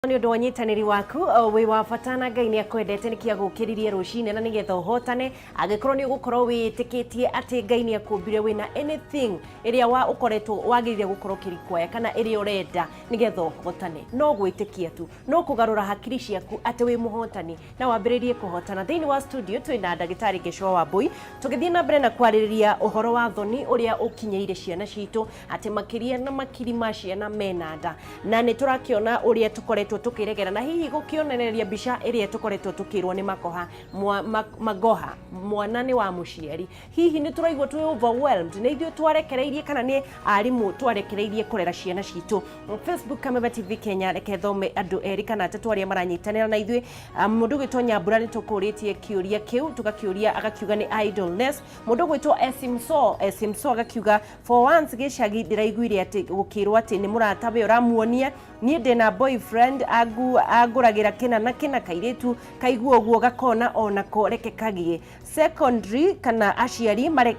Nĩ ũndũ wa ũnyitanĩri waku wĩ wa bata na Ngai nĩ akwendete nĩkĩo agũkĩririe rũcinĩ na nĩgetha ũhotane. Angĩkorwo nĩ ũgũkorwo wĩtĩkĩtie atĩ Ngai nĩ akũmbire wĩna anything ĩrĩa wa ũkoretwo wagĩrĩire gũkorwo ũkĩrikwaya kana ĩrĩa ũrenda nĩgetha ũhotane, no gwĩtĩkia tu, no kũgarũra hakiri ciaku atĩ wĩ mũhotani na wambĩrĩrie kũhotana. Thĩinĩ wa studio twĩ na ndagĩtarĩ Gĩcũa Wambui tũgĩthiĩ na mbere na kwarĩrĩria ũhoro wa thoni ũrĩa ũkinyĩire ciana citũ, atĩ makĩria na makiri ma ciana mena nda, na nĩ tũrakĩona ũrĩa tũkoretwo tũkĩregera na hihi gũkĩonereria mbica ĩrĩa tũkoretwo tũkĩrwo nĩ makoha mwa, ma, magoha mwana nĩ wa mũciari. Hihi nĩ tũraigua twĩ overwhelmed? Nĩ ithuĩ twarekereirie kana nĩ arimũ twarekereirie kũrera ciana citũ? Facebook Kameme TV Kenya, reke thome andũ erĩ kana atatũ arĩa maranyitanĩra na ithuĩ. Mũndũ ũgwĩtwo Nyambura nĩ tũkũrĩtie kĩũria kĩu tũgakĩũria, agakiuga nĩ idleness. Mũndũ ũgwĩtwo Esimso Esimso agakiuga, "For once gĩcagi ndĩraiguire atĩ gũkĩrwo atĩ nĩ mũrata we ũramuonia. Niĩ ndĩna boyfriend angũragĩra kĩna na kĩna. Kairĩtu kaigua ũguo gakona onako reke kagĩe secondary." Kana aciari mare,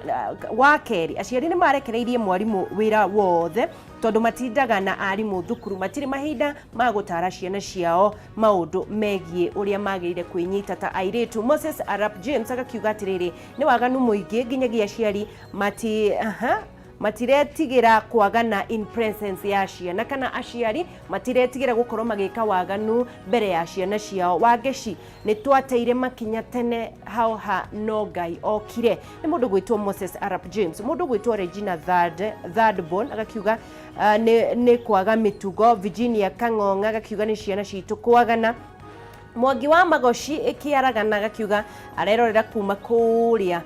wa kerĩ, aciari nĩ marekereirie mwarimũ wĩra wothe tondũ matindaga na arimũ thukuru, matirĩ mahinda ma gũtara ciana ciao maũndũ megiĩ ũrĩa magĩrĩire kwĩnyita ta airĩtu. Moses Arap James agakiuga atĩrĩrĩ, nĩ waganu mũingĩ nginyagia aciari mati aha, matiretigĩra kwagana in presence ya ciana, kana aciari matiretigĩra gũkorwo magĩka waganu mbere ya ciana ciao. Wangeci, nĩ twateire makinya tene hau ha no Ngai okire. Nĩ mũndũ gwĩtwo Moses Arap James. Mũndũ gwĩtwo Regina Third Born agakiuga nĩ kwaga mĩtugo. Virginia Kang'ong'a agakiuga nĩ ciana citũ kwagana. Mwangi wa Magoci Kĩaragana agakiuga arerorera kuma kũrĩa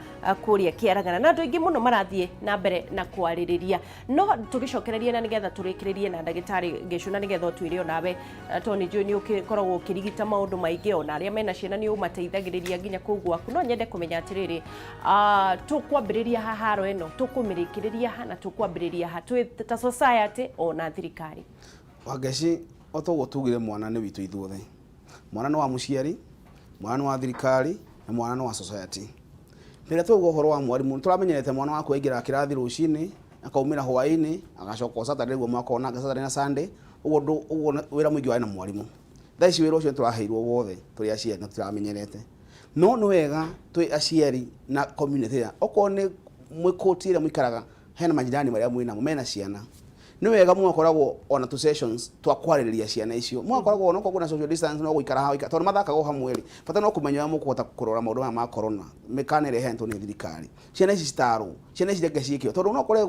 Kĩaragana, na andũ aingĩ mũno marathiĩ na mbere na kwarĩrĩria. No tũgĩcokereria na nĩgetha tũrĩkĩrĩrie na ndagĩtarĩ Gĩcu, na nĩgetha ũtwĩre onawe, tondũ nĩ njũĩ nĩ ũgĩkoragwo ũkĩrigita maũndũ maingĩ, ona arĩa mena ciana nĩ ũmateithagĩrĩria nginya kũu gwaku, no nyende kũmenya atĩrĩrĩ, tũkwambĩrĩria ha haro ĩno, tũkũmĩrĩkĩrĩria ha na tũkwambĩrĩria ha twĩ ta society ona thirikari? Wangeci, o toguo tugire, mwana nĩ witũ ithuothe. Mwana nĩ wa mũciari, mwana nĩ wa thirikari na mwana nĩ wa society. Rĩrĩa twauga ũhoro wa mwarimũ, nĩ tũramenyerete mwana waku aingĩraga kĩrathi rũcinĩ, akaumĩra hwaĩ-inĩ, agacoka o Saturday nĩguo makona Saturday na Sunday. Ũguo ũguo wĩra mũingĩ warĩ na mwarimũ. Thaa ici wĩra ũcio nĩ tũraheirwo wothe tũrĩ aciari na tũtiramenyerete. No nĩ wega twĩ aciari na community ĩrĩa okorwo nĩ mwĩ kũti ĩrĩa mũikaraga, hena majirani marĩa mwĩnamo mena ciana, nĩ wega mũgakoragwo ona tu sessions twa kwarĩrĩria ciana icio. Mũgakoragwo ona okorwo kwĩna social distance, no gũikara haha tondũ mathakaga o hamwe rĩ, bata no kũmenya ũrĩa mũkũhota kũrora maũndũ maya ma corona, mĩkana ĩrĩa ĩheanĩtwo nĩ thirikari. Ciana ici citarwo, ciana ici reke ciĩke, tondũ no ũkore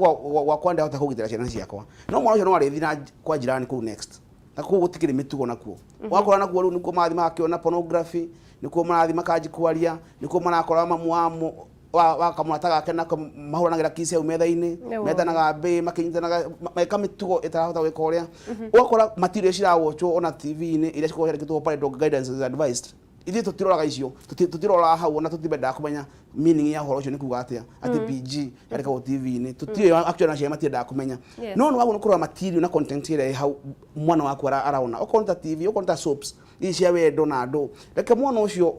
gwakwa ndahota kũgitĩra ciana ciakwa, no mwana ũcio no arĩthiĩ na kwa jirani kũu next, na kũu gũtikĩrĩ mĩtugo nakuo. Wakora nakuo rĩu nĩkuo marathiĩ magakĩona pornography, nĩkuo marathiĩ makanji kwaria, nĩkuo marakora mamu wa wa kamwana gake nako mahũranagĩra kiss hau metha-inĩ. Nĩguo. Metanaga mbĩ makĩnyitanaga meka mĩtugo ĩtarahota gwĩka ũrĩa. Ũgakora material cirawatchwo ona TV-inĩ iria cikoragwo ciandĩkĩtwo "parental guidance is advised". Ithuĩ tũtiroraga icio, tũtiroraga hau, ona tũtimendaga kũmenya meaning ya ũhoro ũcio nĩ kuga atĩa, atĩ PG yandĩkagwo TV-inĩ. Tũtiũĩ actually, na ciana matiendaga kũmenya. No nĩ wagwo nĩ kũrora material na content ĩrĩa ĩ hau mwana waku araona, okorwo nĩ ta TV, okorwo nĩ ta soaps ici cia wendo na andũ. Reke mwana ũcio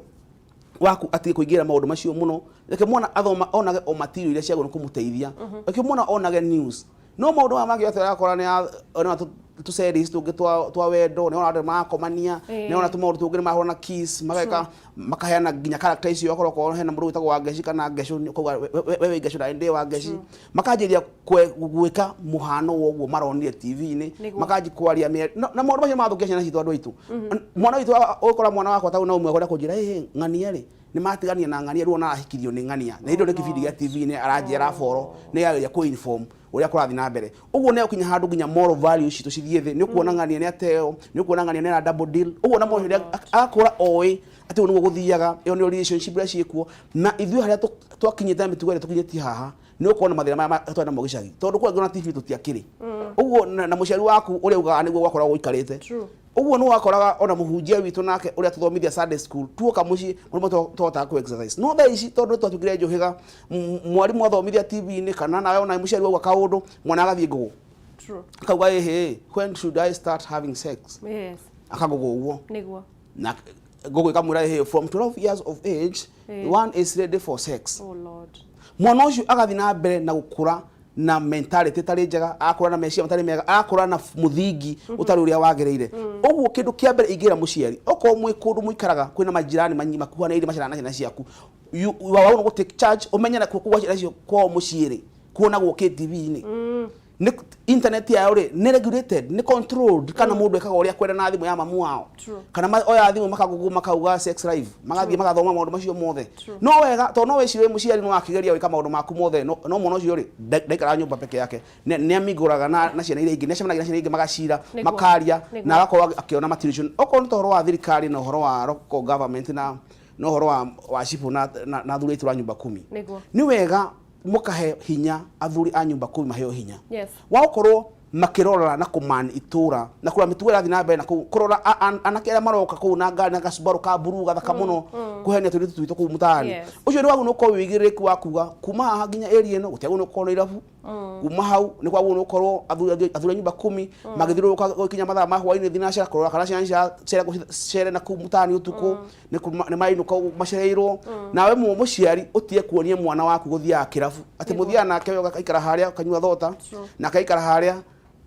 waku atige kũingĩra maũndũ macio mũno. Reke mwana athoma onage o material iria ciagwo nĩ kũmũteithia. Reke mwana onage news. No maũndũ maya mangĩ yothe ũrakora nĩ ona tũ series tũngĩ twa wendo, nĩ ona andũ marakomania, nĩ ona tũmaũndũ tũngĩ nĩ marahũrana kiss, mageka makaheana nginya character icio. Okorwo korwo hena mũndũ wĩtagwo Wangeci kana Ngecũ, ũkauga we wĩ Ngecũ na ndĩ Wangeci. Makanjĩrĩria gwĩka mũhano wa ũguo maronire TV-inĩ. Makanji kwaria na maũndũ macio mathũkia ciana citũ, andũ aitũ. Mwana witũ, ũgũkora mwana wakwa ta na ũmwe ũrĩa kũnjĩra, "Ĩ ng'ania rĩ, nĩ matigania na ng'ania, rĩu ona arahikirio nĩ ng'ania." Na indo nĩ kĩbindi gĩa TV-inĩ aranjia araboro nĩ yageria kũ inform ũrĩa kũrathiĩ na mbere. Ũguo nĩ ũkinya handũ nginya moral values citũ cithiĩ thĩ. Nĩ ũkuona ng'ania nĩ ateo, nĩ ũkuona ng'ania nĩ ara double deal ũguo, na mũndũ agakũra oĩ atĩ ũguo nĩguo gũthiaga. Ĩyo nĩyo relationship iria ciĩkuo. Na ithuĩ harĩa twakinyĩte na mĩtugo ĩrĩa tũkinyĩtie haha, nĩ ũkuona mathĩna maya twarĩ namo gĩcagi, tondũ kũrĩa na TV tũtiakĩrĩ ũguo na mũciari waku ũrĩa ugaga nĩguo gwakoragwo gũikarĩte. Ũguo nĩ wakoraga ona mũhunjia witũ nake ũrĩa tũthomithia Sunday school, tuoka mũciĩ mũndũ tũhotaga kũ exercise. No thaa ici tondũ twatuĩkire njũhĩga, mwarimũ athomithia TV-inĩ kana nawe ona mũciari wauga kaũndũ, mwana agathiĩ ngũgũ. Akauga, "Ĩhĩ, when should I start having sex?" Akagũgũ ũguo. Na ngũgũ ĩkamwĩra, "Ĩhĩ, from 12 years of age one is ready for sex." Oh Lord. Mwana ũcio agathiĩ na mbere na gũkũra. Na mentality ĩtarĩ njega, akũra na meciria matarĩ mega, akũra na mũthingi ũtarĩ ũrĩa wagĩrĩire. Ũguo kĩndũ kĩa mbere ingĩra mũciari, okorwo mwĩ kũndũ mũikaraga kwĩna majirani makuhanĩrĩirie macerana na ciana ciaku, you are gonna take charge, ũmenye na kuo ciana icio kwao mũciĩ rĩ kuonagwo kĩ TV-inĩ, nĩ internet yao rĩ nĩ regulated, nĩ controlled, kana mũndũ ekaga ũrĩa kwenda na thimũ ya mamu wao, kana oya thimũ makagugu makauga sex life, magathiĩ magathoma maũndũ macio mothe. No wega tondũ no wĩcirie mũciari no akĩgeria gwĩka maũndũ maku mothe, no mwana ũcio rĩ ndaikaraga nyũmba peke yake. Nĩ amingũraga na ciana iria ingĩ, nĩ acemanagia na ciana iria ingĩ, magacira, makaria, na agakorwo akĩona material. Okorwo nĩ ta ũhoro wa thirikari na ũhoro wa local government na ũhoro wa cibũ na athuri a itũra nyumba kumi, nĩ wega mũkahe hinya athuri a nyumba kumi, maheo hinya wa gũkorwo makĩrora na kũman itũra na kũrora mĩtugo ĩrathiĩ na mbere na kũu, kũrora anake arĩa maroka kũu na ngari na gacubaru ka mburu gathaka mũno kũhenia tũirĩtu twitũ kũu mũtaani. Ũcio nĩ wagĩrĩirwo nĩ gũkorwo wĩ wĩigĩrĩrĩki wa kuga kuma haha nginya area ĩno gũtiagĩrĩirwo nĩ gũkorwo na irabu. Kuma hau nĩ kwagĩrĩirwo nĩ gũkorwo athuri a nyumba kumi magĩthiũrũrũka gũkinya mathaa ma hwaĩ-inĩ thinacara kũrora kana ciana cicere cere na kũu mũtaani ũtukũ nĩ mainũka ũguo macereirwo. Nawe mũciari ũtige kuonia mwana waku gũthiaga kĩrabu atĩ mũthiaga nake we ũgaikara harĩa ũkanyua thota nake aikara harĩa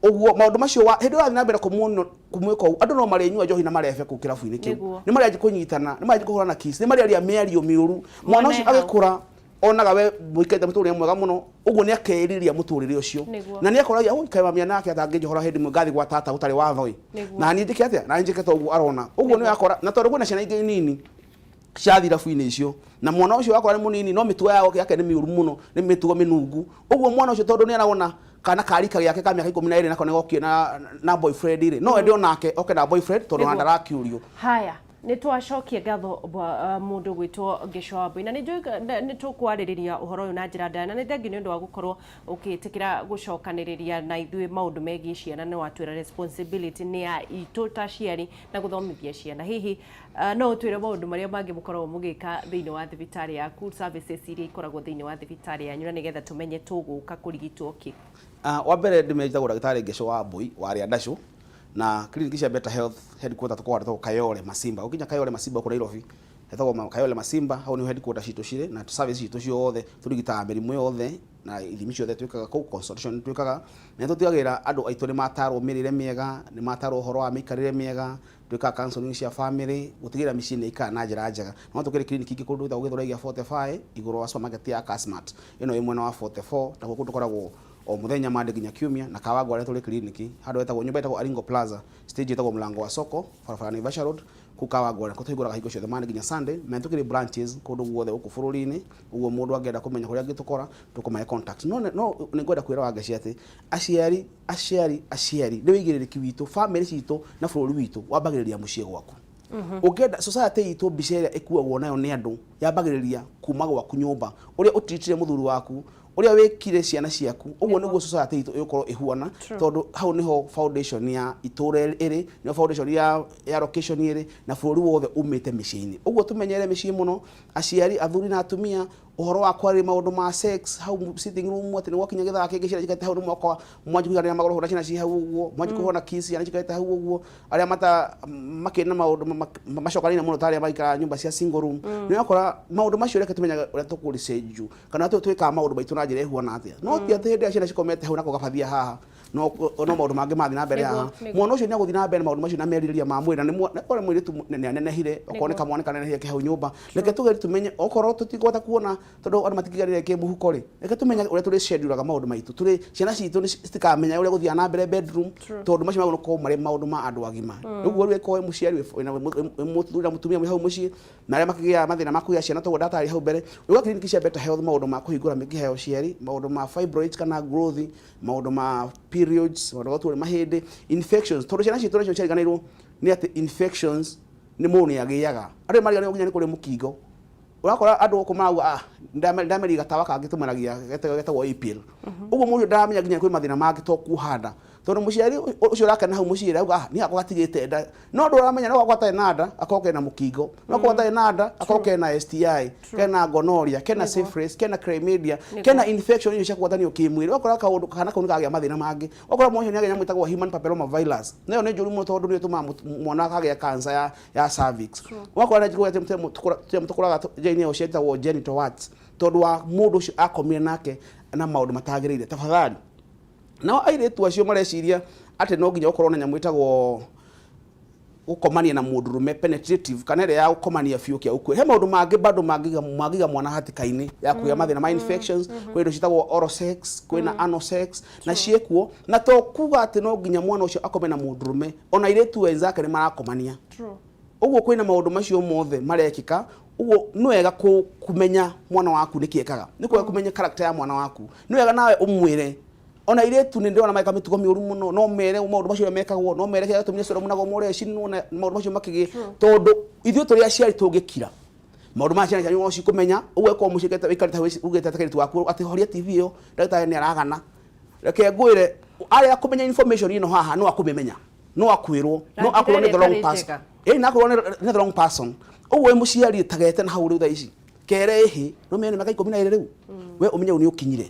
ũguo. Maũndũ macio hĩndĩ ĩyo ũrathiĩ na mbere kũmwĩka ũguo, andũ no marĩnyua njohi na marebe kũu kĩrabu-inĩ kĩu. Nĩ marĩanjia kũnyitana, nĩ marĩanjia kũhũrana kiss, nĩ marĩaria mĩario mĩũru. Mwana ũcio Mwana e hau. Agĩkũra onaga we mũikarĩte mũtũrĩre mwega mũno, ũguo nĩ akerirĩria mũtũrĩre ũcio. Na nĩ akoragia, "Ũ kaĩ mami nake atangĩnjohora hĩndĩ ĩmwe ngathiĩ gwa tata gũtarĩ watho ĩ, na niĩ njĩke atĩa, na niĩ njĩke ta ũguo arona ũguo?" Nĩ akora na tondũ kwĩna ciana ingĩ nini ciathiĩ irabu-inĩ icio, na mwana ũcio wakora nĩ mũnini, no mĩtugo yake nĩ mĩũru mũno, nĩ mĩtugo mĩnungu ũguo. Mwana ũcio tondũ nĩ arona kana karika gĩake ka mĩaka 12 nako nĩ gokire na boyfriend rĩ, no ende onake oke na boyfriend tondũ ona ndarakĩũrio. Haya, nĩ twacokia ngatho mũndũ gwĩtwo Ngeco Wambui, na nĩ njũĩ nĩ tũkwarĩrĩria ũhoro ũyũ na njĩra ndaya, na nĩ thengiũ nĩ ũndũ wa gũkorwo ũgĩtĩkĩra gũcokanĩrĩria na ithuĩ maũndũ megiĩ ciana. Nĩ watwĩra responsibility nĩ ya itũ ta aciari na gũthomithia ciana. Hihi no ũtwĩre maũndũ marĩa mangĩ mũkoragwo mũgĩka thĩinĩ wa thibitarĩ yaku, services iria ikoragwo thĩinĩ wa thibitarĩ yanyu, na nĩgetha tũmenye tũgũka kũrigitwo kĩ? Wa mbere ndĩmenjagwo ndagĩtarĩ Ngeco wa Mbui wa Rĩandacũ, na clinic cia Better Health headquarter tũkoragwo hetagwo Kayole Masimba. Ũkinya Kayole Masimba gũkũ Nairobi, hetagwo Kayole Masimba, hau nĩho headquarter citũ cirĩ na service citũ ciothe. Tũrigitaga mĩrimũ yothe na ithimi ciothe twĩkaga kũu, consultation twĩkaga, na nĩ tũtigagĩrĩra andũ aitũ nĩ matarwo mĩrĩre mĩega, nĩ matarwo ũhoro wa mĩikarĩre mĩega. Twĩkaga counseling cia family gũtigĩrĩra mĩciĩ nĩ ĩikara na njĩra njega. No tũkĩrĩ clinic ingĩ kũndũ gwĩtagwo Gĩthũrai gĩa 45 igũrũ wa supermarket ya Kasmart ĩno ĩ mwena wa 44, nakuo kũu tũkoragwo o mũthenya Monday nginya Kiumia. Na Kawangware tũrĩ clinic handũ hetagwo nyũmba ĩtagwo Aringo Plaza, stage ĩtagwo Mlango wa Soko, barabara ya Naivasha Road kũu Kawangware. Kũu tũhingũraga hingo ciothe Monday nginya Sunday, na nĩ tũkĩrĩ branches kũndũ guothe gũkũ bũrũri-inĩ. Ũguo mũndũ angĩenda kũmenya kũrĩa angĩtũkora, tũkũmahe contact. No nĩ ngwenda kwĩra Wangeci atĩ aciari, aciari, aciari nĩ wĩigĩrĩrĩki witũ, family citũ na bũrũri witũ wambagĩrĩria mũciĩ gwaku. Ũngĩenda society itũ, mbica ĩrĩa ĩkuagwo nayo nĩ andũ yambagĩrĩria kuma gwaku nyũmba, ũrĩa ũtritire mũthuri waku, ũrĩa wĩkire ciana ciaku, ũguo nĩguo society itũ ĩgũkorwo ĩhuana, tondũ hau nĩho foundation ya itũra ĩrĩ, nĩho foundation ya location ĩrĩ, na bũrũri wothe umĩte mĩciĩ-inĩ. Ũguo tũmenyere mĩciĩ mũno, aciari, athuri na atumia, ũhoro wa kwarĩria maũndũ ma sex hau sitting room, atĩ nĩ gwakinya gĩthaa kĩngĩ ciana cikarĩte hau, nĩ mwaka mwanji kũiganĩra magũrũ hũra ciana ci hau ũguo, mwanji kũhũra kiss ciana cikarĩte hau ũguo, arĩa mata makĩrĩ na maũndũ macokanĩire mũno ta arĩa maikaraga nyũmba cia single room. Nĩ ũrakora maũndũ macio, reke tũmenyaga ũrĩa tũkũricenju kana twĩkaga maũndũ maitũ na njĩra ĩhuana atĩa. No ti atĩ hĩndĩ ĩrĩa ciana cikomete hau nako gabathia haha, no maũndũ mangĩ mathiĩ na mbere haha. Mwana ũcio nĩ agũthiĩ na mbere na maũndũ macio na merirĩria ma mwĩrĩ, na nĩ okorwo mũirĩtu nĩ anenehire, okorwo nĩ kamwana kanenehire ke hau nyũmba. Reke tũgerie tũmenye, okorwo tũtikũhota kuona tondũ andũ matikĩganĩire kĩmũhuko rĩ, reke tũmenye ũrĩa tũrĩ schedule maũndũ maitũ tũrĩ ciana citũ citikamenya ũrĩa gũthiaga na mbere bedroom, tondũ macio magũrũ gũkorwo marĩ maũndũ ma andũ agima. Ũguo rĩu ĩkorwo wĩ mũciari, wĩ mũthuri na mũtumia mwĩ hau mũciĩ, na arĩa makĩgĩaga mathĩna ma kũgĩa ciana toguo ndatarĩ hau mbere, rĩu clinic cia Better Health, maũndũ ma kũhingũra mĩkiha ya ũciari, maũndũ ma fibroids kana growth, maũndũ ma periods, maũndũ ma gũturwo nĩ mahĩndĩ, infections, tondũ ciana citũ nacio ciariganĩirwo nĩ atĩ infections nĩ mũndũ nĩ agĩaga. Andũ nĩ mariganĩirwo nginya nĩ kũrĩ mũkingo. Ũrakora andũ gũkũ marauga, "Ah, ndameria gatawa kangĩ tũmeragia getagwo A-pill." Ũguo mũndũ ndaramenya nginya kwĩ mathĩna mangĩ to kuoha nda, tondũ mũciari ũcio ũrakena hau mũciĩ arauga, "Ah, niĩ hakwa gatigĩte nda," no ndũ ũramenya no gakwa gatarĩ na nda akorwo kena mũkingo, no akorwo gatarĩ na nda akorwo kena STI, kena gonorrhea, kena syphilis, kena chlamydia, kena infection icio cia kũgwatanio kĩmwĩrĩ. Ũgakora kaũndũ kana kau nĩ kagĩa mathĩna mangĩ. Ũgakora mwana ũcio nĩ agĩa nyamũ ĩtagwo human papilloma virus, nayo nĩ njũru mũno tondũ nĩ ĩtũmaga mwana akagĩa cancer ya cervix. Ũgakora nĩ tũkũraga njĩra-inĩ ĩyo ciĩtagwo genital warts, tondũ wa mũndũ ũcio akomire nake. Na maũndũ matagĩrĩire, tafadhali. Nao airĩtu acio mareciria atĩ no nginya ũkorwo na nyamũ ĩtagwo gũkomania na mũndũrũme, penetrative, kana ĩrĩa ya gũkomania biũ kĩa ũkue. He maũndũ mangĩ bado mangĩiga mwana hatĩka-inĩ ya kũgĩa mathĩna ma infections. Kwĩ indo ciĩtagwo oral sex, kwĩna anal sex, na ciĩkuo. Na to kuga atĩ no nginya mwana ũcio akome na mũndũrũme, ona airĩtu wenzake nĩ marakomania. Ũguo kwĩna maũndũ macio mothe marekĩka. Ũguo nĩ wega kũmenya mwana waku nĩkĩ ekaga, nĩ kwega kũmenya character ya mwana waku. Nĩ wega nawe ũmwĩre. Ona airĩtu nĩ ndĩrona mareka mĩtugo mĩũru mũno, no mere maũndũ macio ũrĩa mekagwo, no mere kĩrĩa gĩatũmire Sodom na Gomora ĩcinwo na maũndũ macio makĩgĩe, tondũ ithuĩ tũrĩ aciari tũngĩkira, maũndũ ma ciana cianyu no cikũmenya. Ũguo ĩkorwo mũciĩ wĩikarĩte hau ugĩte kairĩtu gaku atĩ horia TV ĩyo, ndagĩtarĩ nĩ aragana. Reke ngwĩre, arĩa kũmenya information ĩno haha no akũmĩmenya, no akwĩrwo, no Na njĩra akwĩrwo nĩ ĩrĩa the wrong ĩtarĩ person. njega. Ĩĩ, na akwĩrwo nĩ the wrong person. Ũguo wĩ mũciari tagete na hau rĩu thaa ici kere ĩhĩ no mene mĩaka 12 rĩu, we ũmenye rĩu nĩ ũkinyire,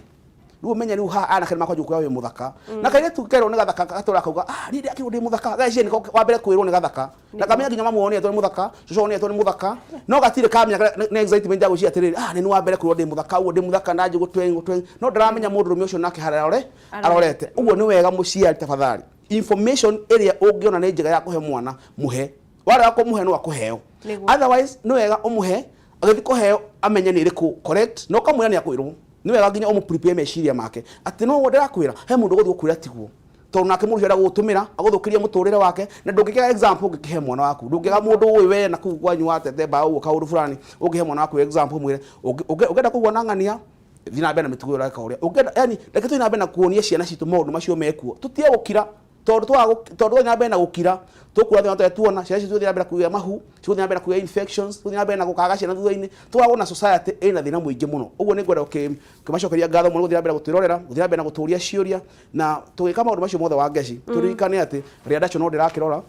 rĩu ũmenye rĩu haha anake nĩ makwanjia gũkwĩra wĩ mũthaka. Na kairĩtu kerwo nĩ gathaka gatũra kauga, "Ah, niĩ ndĩrakĩrwo ndĩ mũthaka." Geciria nĩko wa mbere kwĩrwo nĩ gathaka, na kamenya nginya mamu wao nĩetwo nĩ mũthaka, cũcũ wao nĩetwo nĩ mũthaka, no gatirĩ kamenya nĩ excitement ya gwĩciria atĩrĩrĩ, "Ah, nĩ wa mbere kwĩrwo ndĩ mũthaka, ũguo ndĩ mũthaka na njĩ gũtweng gũtweng." No ndaramenya mũndũrũme ũcio nake harĩa arorete. Ũguo nĩ wega mũciari, tafadhali, information ĩrĩa ũngĩona nĩ njega ya kũhe mwana, mũhe. Warega kũmũhe, no akũheo. Otherwise nĩ wega ũmũhe, agĩthiĩ kũheo amenye nĩ ĩrĩkũ correct, na ũkamwĩra nĩ akwĩrwo. Nĩ wega nginya ũmũ prepare meciria make atĩ no ndĩrakwĩra he mũndũ ũgũthiĩ gũkwĩra tiguo, tondũ nake mũndũ ũcio enda gũgũtũmĩra agũthũkĩrie mũtũrĩre wake. Na ndũngĩkĩaga example ũngĩkĩhe mwana waku, ndũngĩaga mũndũ ũĩ we na kũu kwanyu watete mbaũ ũguo kaũndũ fulani ũngĩhe mwana waku example, ũmwĩre ũngĩenda kũgua na ng'ania, thiĩ na mbere na mĩtugo ĩyo ũreka ũrĩa ũngĩenda. Yani reke tũthiĩ na mbere na kuonia ciana citũ maũndũ macio mekuo, tũtige gũkira, tondũ tondũ twathiĩ na mbere na gũkira, tũkura thĩna tũrĩa tuona ciana citũ cigũthiĩ na mbere kũgĩa mahu, cigũthiĩ na mbere kũgĩa infections, cigũthiĩ na mbere na gũkaga ciana thutha-inĩ, tũgagwo na society ĩna thĩna mũingĩ mũno. Ũguo nĩ ngwenda gũkĩmacokeria ngatho mũno gũthiĩ na mbere gũtwĩrorera, gũthiĩ na mbere na gũtũria ciũria, na tũgĩka maũndũ macio mothe wa ngeci, tũririkane atĩ rĩa ndacio no ndĩrakĩrora.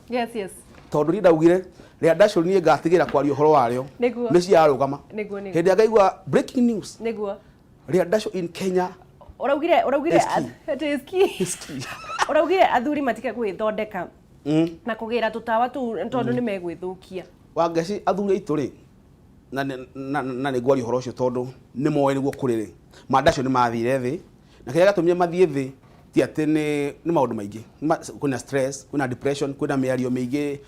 Tondũ niĩ ndaugire rĩa ndacio niĩ ngatigĩra kwaria ũhoro warĩo mĩciĩ yarũgama. Nĩguo. Hĩndĩ ĩrĩa ngaigua breaking news, rĩa ndacio in Kenya Ũraugire is key. It is key. Is key. Ũraugire athuri matige gwĩthondeka na kũgĩra tũtawa tũu tondũ nĩ megwĩthũkia. Wangeci, athuri aitũ rĩ, na nĩ ngwaria ũhoro ũcio tondũ nĩ moĩ nĩguo kũrĩ rĩ, mandacio nĩ mathire thĩ, na kĩrĩa gĩatũmire mathiĩ thĩ ti atĩ nĩ maũndũ maingĩ. Kwĩna stress, kwĩna depression, kwĩna mĩario mĩingĩ.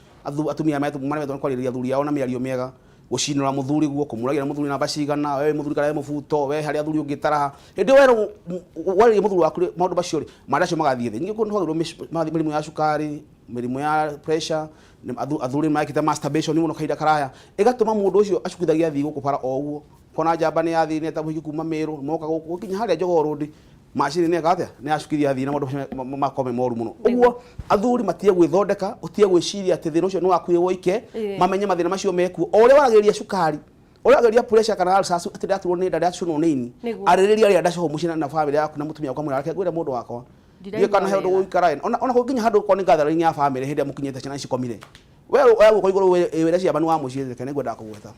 Atumia maremetwo nĩ kwarĩrĩria athuri ao na mĩario mĩega, gũcinũra mũthuri guo, kũmũragia mũthuri namba cigana, we mũthuri kana we mũbuto, we harĩa athuri ũngĩtaraha. Hĩndĩ ĩyo werwo warĩrie mũthuri waku rĩ, maũndũ macio rĩ, mandacio magathiĩ thĩ. Ningĩ nĩ kwagĩrĩirwo mĩrimũ ya cukari, mĩrimũ ya pressure, athuri nĩ mekĩte masturbation mũno kahinda karaya, ĩgatũma mũndũ ũcio acukithagia athii gũkũ bara o ũguo. Kona njamba nĩ yathiĩ nĩ eta mũhiki kuma Mĩrũ, moka gũkũ gũkinya harĩa Jogoo Road, macini nĩ eka atĩa, nĩ yacukithia athii, na maũndũ macio makorwo me moru mũno. Ũguo athuri matige gwĩthondeka, ũtige gwĩciria atĩ thĩna ũcio nĩ waku wĩ woike. Mamenye mathĩna macio mekuo. O ũrĩa waragĩrĩria cukari, ũrĩa waragĩrĩria pressure kana ulcers, atĩ ndĩraturwo nĩ nda, ndĩracũnwo nĩ ini, arĩrĩria rĩa ndacio hau mũciĩ na famĩlĩ yaku na mũtumia waku, amwĩra, "Reke ngwĩre mũndũ wakwa, Ndiraigua ndiũĩ kana he ũndũ wega." gũikara ona kũngĩkinya handũ okorwo nĩ gathering ya famĩlĩ, hĩndĩ ĩrĩa mũkinyĩte ciana cikomire, we oya guoko igũrũ wĩre ciamani wa mũciĩ, "Reke nĩngwendaga kũgweta,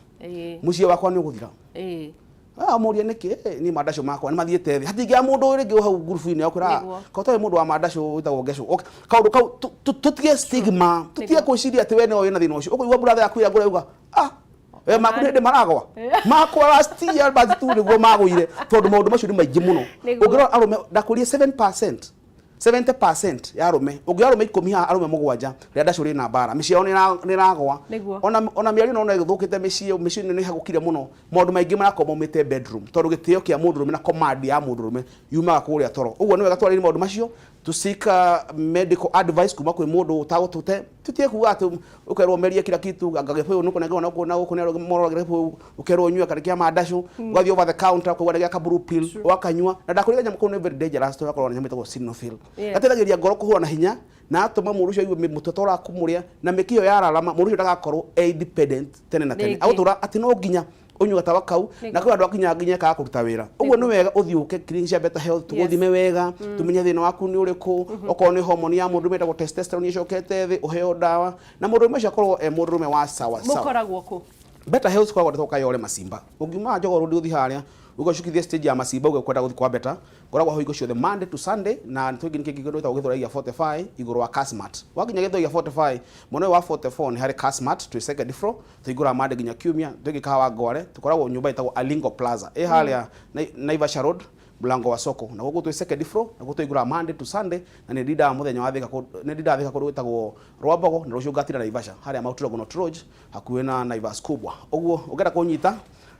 mũciĩ wakwa nĩ ũgũthira." Ah, mũrie nĩkĩ? Niĩ mandacio makwa nĩ mathiĩte thĩ, hatingĩaga mũndũ rĩngĩ hau ngurubu-inĩ akwĩra ko tarĩ mũndũ wa mandacio wĩtagwo Ngecu. Okay, kaũndũ kau tũtige stigma, tũtige gwĩciria atĩ we nĩwe wĩna thĩna ũcio. Ũkũigua brother yaku ĩrĩa ngũrauga, "Ah, we maku nĩ hĩndĩ maragwa makwa last year but tu nĩguo magũire," tondũ maũndũ macio nĩ maingĩ mũno. Ũngĩrora arũme, ndakwĩrire 7%, 70% ya arũme, ũngĩoya arũme 10 haha, arũme 7 rĩa ndacio rĩna mbara, mĩciĩ yao nĩ ĩragwa. Ona mĩario no ĩthũkĩte mĩciĩ ĩno nĩ ĩhagũkire mũno. Maũndũ maingĩ marakorwo maumĩte bedroom, tondũ gĩtĩo kĩa mũndũrũme na command ya mũndũrũme yumaga kũrĩa toro. Ũguo nĩ wega twarĩrie maũndũ macio, to seek medical advice kuma kwĩ mũndũ ũtagũtũte. Tũtige kuga atĩ ũkerwo merie kila kitu, anga gĩbũyũ nĩ ũkũnengerwo na gũkũ na gũkũ nĩ mororagĩra gĩbũyũ, ũkerwo ũnyue kana kĩa mandacu, ũgathiĩ over the counter ũkauga nĩ gĩa ka blue pill, ũgakanyua. Na ndakwĩrire kanyamũ kau nĩ very dangerous, tondũ gakoragwo na nyamũ ĩtagwo sildenafil. Gateithagĩrĩria ngoro kũhũra na hinya, na atũma mũndũ ũcio aigue mũtwe ta ũrakũmũrĩa na mĩkiha ĩyo yararama, mũndũ ũcio ndagakorwo e independent tene na tene. Rĩngĩ. Agũtũra atĩ no nginya ũnyue gatawa kau, na kwĩ andũ akinya nginya ĩkaga kũruta wĩra. Ũguo nĩ wega ũthiĩ ũke clinic cia Better Health, tũgũthime wega, tũmenye thĩna waku nĩ ũrĩkũ. Okorwo nĩ hormone ya mũndũrũme ĩtagwo testosterone ĩcokete thĩ, ũheo ndawa na mũndũrũme ũcio akorwo e mũndũrũme wa sawa sawa. Mũkoragwo kũ? Better Health koragwo ndetwo Kayole Masimba. Ũngiuma Jogoo Road ũthiĩ harĩa ũgacukithia stage ya Masimba uge ũkwenda gũthiĩ kwa Better, ngoragwo hau hingo ciothe Monday to Sunday. Na nĩ twĩngĩ kĩngĩ kĩndũ gĩtagwo Gĩthũrai gĩa 45 igũrũ wa Kasmart. Wakinya Gĩthũrai gĩa 45 mwena ũyũ wa 44 nĩ harĩ Kasmart, twĩ second floor. Tũhingũraga Monday nginya Kiumia. Twĩngĩ Kahawa Ngware, tũkoragwo nyũmba ĩtagwo Alingo Plaza ĩ harĩa Naivasha Road. Mlango wa soko na gũkũ twĩ second floor, na gũkũ tũhingũraga Monday to Sunday, na nĩ ndindaga mũthenya wa Thika, nĩ ndindaga Thika kũndũ gwĩtagwo Rwambogo, na rũciũ ngatinda Naivasha harĩa Mount Longonot Lodge hakuhĩ na Naivas kubwa. Ũguo ũngĩenda kũnyita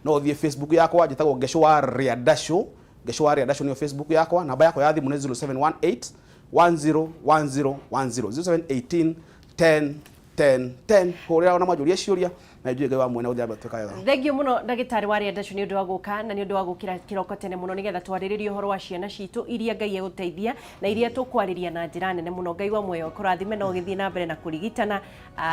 no ũthiĩ Facebook yakwa, njĩtagwo Ngecũ wa Rĩandacũ. Ngecũ wa Rĩandacũ nĩyo Facebook yakwa. Namba yakwa ya thimũ nĩ 0718 1010 10, 0718 10 10 10. Hũrĩra ona mwanjũrie ciũria na njũĩ Ngai wa mwene gũthiĩ na mbere twĩka wega. Thengiũ mũno, ndagĩtarĩ wa Rĩandacũ, nĩ ũndũ wa gũka na nĩ ũndũ wa gũkĩra kĩroko tene mũno nĩgetha twarĩrĩrie ũhoro wa ciana citũ iria Ngai egũteithia na iria tũkwarĩria na njĩra nene mũno. Ngai wa muoyo akũrathime na ũgĩthiĩ na mbere na kũrigitana.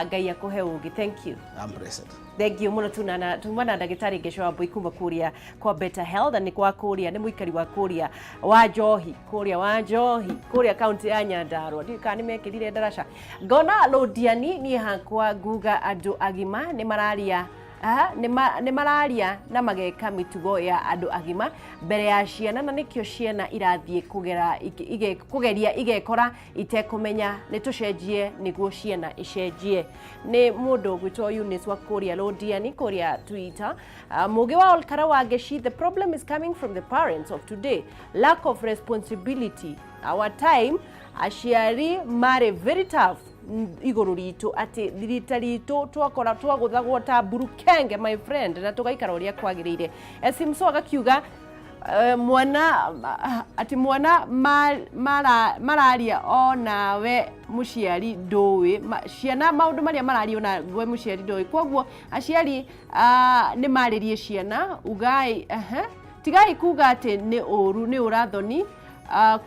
Ngai akũhe ũũgĩ. Thank you. I'm blessed. Thengiũ mũno. Tunana tuma na ndagĩtarĩ Ngecũ wa Mbui kuma kũrĩa kwa Better Health, na nĩ kwa kũrĩa, nĩ mũikari wa kũrĩa wa Njohi, kũrĩa wa Njohi, kũrĩa kaunti ya Nyandarua. Ndiũĩ kana nĩ mekĩrire ndaraca. Ngona Lũndiani, niĩ hakwa nguga andũ agima nĩ mararia. Aha, nĩ mararia na mageka mĩtugo ya andũ agima mbere ya ciana, na nĩkĩo ciana irathiĩ kũgera kũgeria igekora itekũmenya. Nĩ tũcenjie nĩguo ciana icenjie. Nĩ mũndũ ũgwĩtwo Eunice wa kũrĩa Lũndiani kũrĩa Twitter. Mũgĩ wa Olkara wa Ngeshi, the problem is coming from the parents of today, lack of responsibility. Our time aciari marĩ very tough igũrũ ritũ, atĩ rita ritũ twakora twagũthagwo ta burukenge, my friend, na tũgaikara ũrĩa kwagĩrĩire. Esimso agakiuga mwana atĩ mwana mararia onawe mũciari ndũĩ ciana maũndũ marĩa mararia ona we mũciari ndũĩ. Koguo aciari nĩ marĩrie ciana ugai, tigai kuga atĩ nĩ ũru, nĩ ũrathoni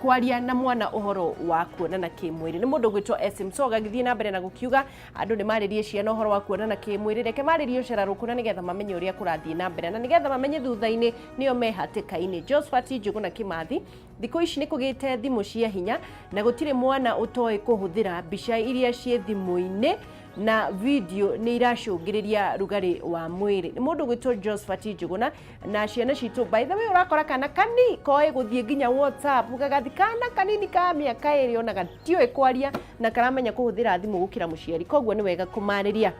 kwaria na mwana ũhoro wa kuonana kĩmwĩrĩ. Nĩ mũndũ ũgwĩtwo SM Soga agĩthiĩ na mbere na gũkiuga andũ nĩ marĩrie ciana ũhoro wa kuonana kĩmwĩrĩ. Reke marĩrie ũcera rũkũ na nĩgetha mamenye ũrĩa kũrathiĩ na mbere na nĩgetha mamenye thutha-inĩ nĩo me hatĩka-inĩ. Josephat Njũgũna Kĩmathi, thikũ ici nĩ kũgĩte thimũ cia hinya na gũtirĩ mwana ũtoĩ kũhũthĩra. Mbica iria ciĩ thimũ-inĩ na video nĩ iracũngĩrĩria rugarĩ wa mwĩrĩ. Nĩ mũndũ ũgwĩtwo Josephat Njũgũna. Na ciana citũ, by the way, ũrakora kana kani koĩ gũthiĩ nginya WhatsApp, gagathi kana kanini ka mĩaka 2 ona gatiũĩ kwaria na karamenya kũhũthĩra thimũ gũkĩra mũciari. Koguo nĩ wega kũmarĩria.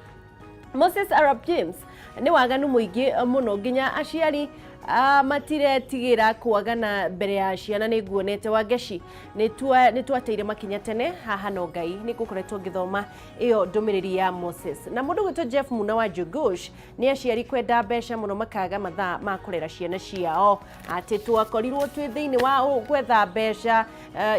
Moses Arab James, nĩ waganu mũingĩ mũno nginya aciari matiretigĩra kwagana mbere ya ciana. Nĩ nguonete Wangeci, nĩ twateire makinya tene haha, no Ngai nĩ ngũkoretwo ngĩthoma ĩyo ndũmĩrĩri ya Moses. Na mũndũ gwĩtwo Jeff Muna wa Jugush, nĩ aciari kwenda mbeca mũno makaga mathaa ma kũrera ciana ciao, atĩ twakorirwo twĩ thĩinĩ wa gwetha mbeca,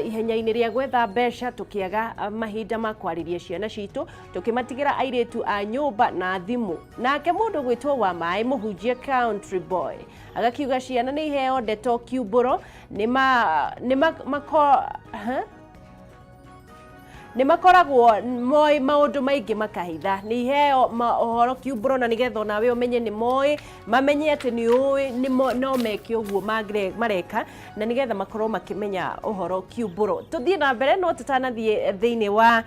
ihenya-inĩ rĩa gwetha mbeca tũkĩaga mahinda ma kwarĩria ciana citũ, tũkĩmatigĩra airĩtu a nyũmba na thimũ. Nake mũndũ gwĩtwo wa maĩ mũhunjia country boy agakiuga ciana nĩ iheo ndeto kiumbũro, nĩ ma nĩ ma mako huh? Nĩ makoragwo moĩ maũndũ maingĩ makahitha. Nĩ iheo ũhoro kiumbũro na nĩgetha onawe ũmenye nĩ moĩ, mamenye atĩ nĩ ũĩ no meke ũguo mareka na nĩgetha makorwo makĩmenya ũhoro kiumbũro. Tũthiĩ na mbere, no tũtanathiĩ thĩinĩ wa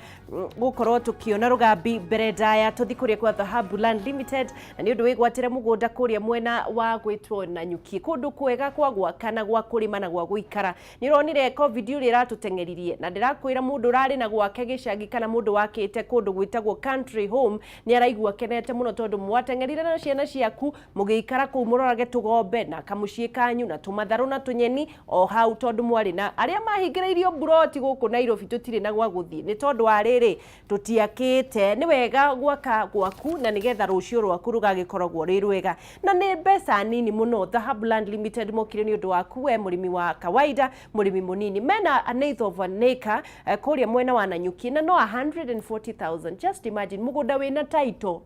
gũkorwo tũkĩona rũgambi mbere ndaya, tũthiĩ kũrĩa kwa Dhahabu Land Limited na nĩ ũndũ wĩgwatĩre mũgũnda kũrĩa mwena wa gwĩtwo Nanyuki, kũndũ kwega kwa gwaka na gwa kũrĩma na gwa gũikara. Nĩ ũronire COVID ũrĩa ĩratũteng'eririe, na ndĩrakwĩra mũndũ ũrarĩ na gwake gĩcagi kana mũndũ wakĩte kũndũ gwĩtagwo country home nĩ araigua kenete mũno, tondũ mwateng'erire na ciana ciaku mũgĩikara kũu mũrorage tũgombe na kamũciĩ kanyu na tũmatharũ na tũnyeni o hau, tondũ mwarĩ na arĩa mahingĩrĩirio mburoti gũkũ Nairobi, tũtirĩ na gwa gũthiĩ nĩ tondũ wa rĩrĩ tũtiakĩte. Nĩ wega gwaka gwaku na nĩgetha rũciũ rwaku rũgagĩkoragwo rwĩ rwega, na nĩ mbeca nini mũno. Dhahabu Land Limited mokire nĩ ũndũ waku we mũrĩmi wa kawaida, mũrĩmi mũnini. Mena an eighth of an acre kũrĩa mwena wa Nanyuki na no 140,000. Just imagine, mũgũnda wĩna title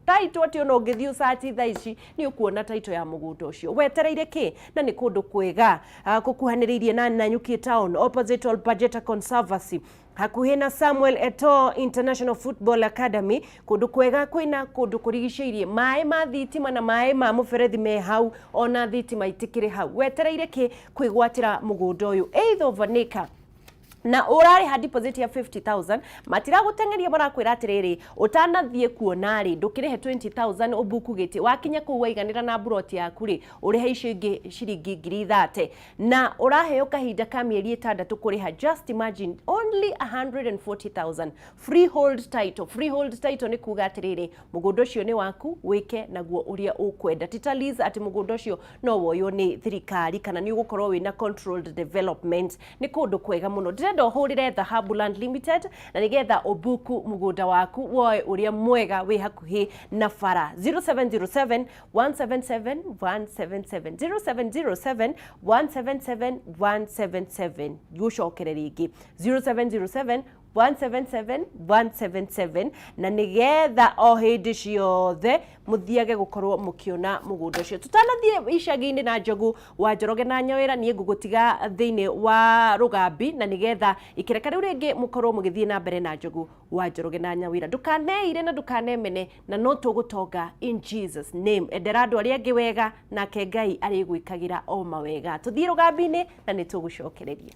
atĩ ona ũngĩthiĩ ũcaci thaa ici nĩ ũkuona title ya mũgũnda ũcio. Wetereire kĩ? Na nĩ kũndũ kwega, gũkuhanĩrĩirie na Nanyuki town, opposite Ol Pajeta Conservancy, hakuhĩ na Samuel Eto'o International Football Academy. Kũndũ kwega kwĩna kũndũ kũrigicĩirie maĩ ma thitima na maĩ ma mũberethi me hau, ona thitima itikĩrĩ hau. Wetereire kĩ kwĩgwatĩra mũgũnda ũyũ, eighth of an acre? Na ũrarĩha deposit ya 50000, matiragũteng'eria, marakwĩra atĩrĩrĩ, ũtanathiĩ kuona rĩ, ndũkĩrĩhe 20000 ũbuku gĩtĩ. Wakinya kũu waiganĩra na mburoti yaku rĩ, ũrĩhe icio ingĩ ciringi 30,000, na ũraheo kahinda ka mĩeri 6 kũrĩha. Just imagine, only 140,000, freehold title. Freehold title nĩ kuga atĩrĩrĩ, mũgũnda ũcio nĩ waku, wĩke naguo ũrĩa ũkwenda. Ti ta lease atĩ mũgũnda ũcio no woywo nĩ thirikari kana nĩ ũgũkorwo wĩna controlled development. Nĩ kũndũ kwega mũno. Ndĩrenda ũhũrĩre Dhahabu Land Limited na nĩgetha ũbuku mũgũnda waku, woe ũrĩa mwega wĩ hakuhĩ na bara. 0707 177 177, 0707 177 177. Gũcokere rĩngĩ, 0707 177 177, na nĩgetha o hĩndĩ ciothe mũthiage gũkorwo mũkĩona mũgũnda ũcio. Tũtanathiĩ icagi-inĩ na Njogu wa Njoroge na Nyawĩra, niĩ ngũgũtiga thĩinĩ wa Rũgambi, na nĩgetha ikĩreka rĩu rĩngĩ mũkorwo mũgĩthiĩ na mbere na Njogu wa Njoroge na Nyawĩra. Ndũkaneire na ndũkanemene, na no tũgũtonga in Jesus name. Endera andũ arĩa angĩ wega, nake Ngai arĩgwĩkagĩra o mawega. Tũthiĩ Rũgambi-inĩ na nĩ tũgũcokereria.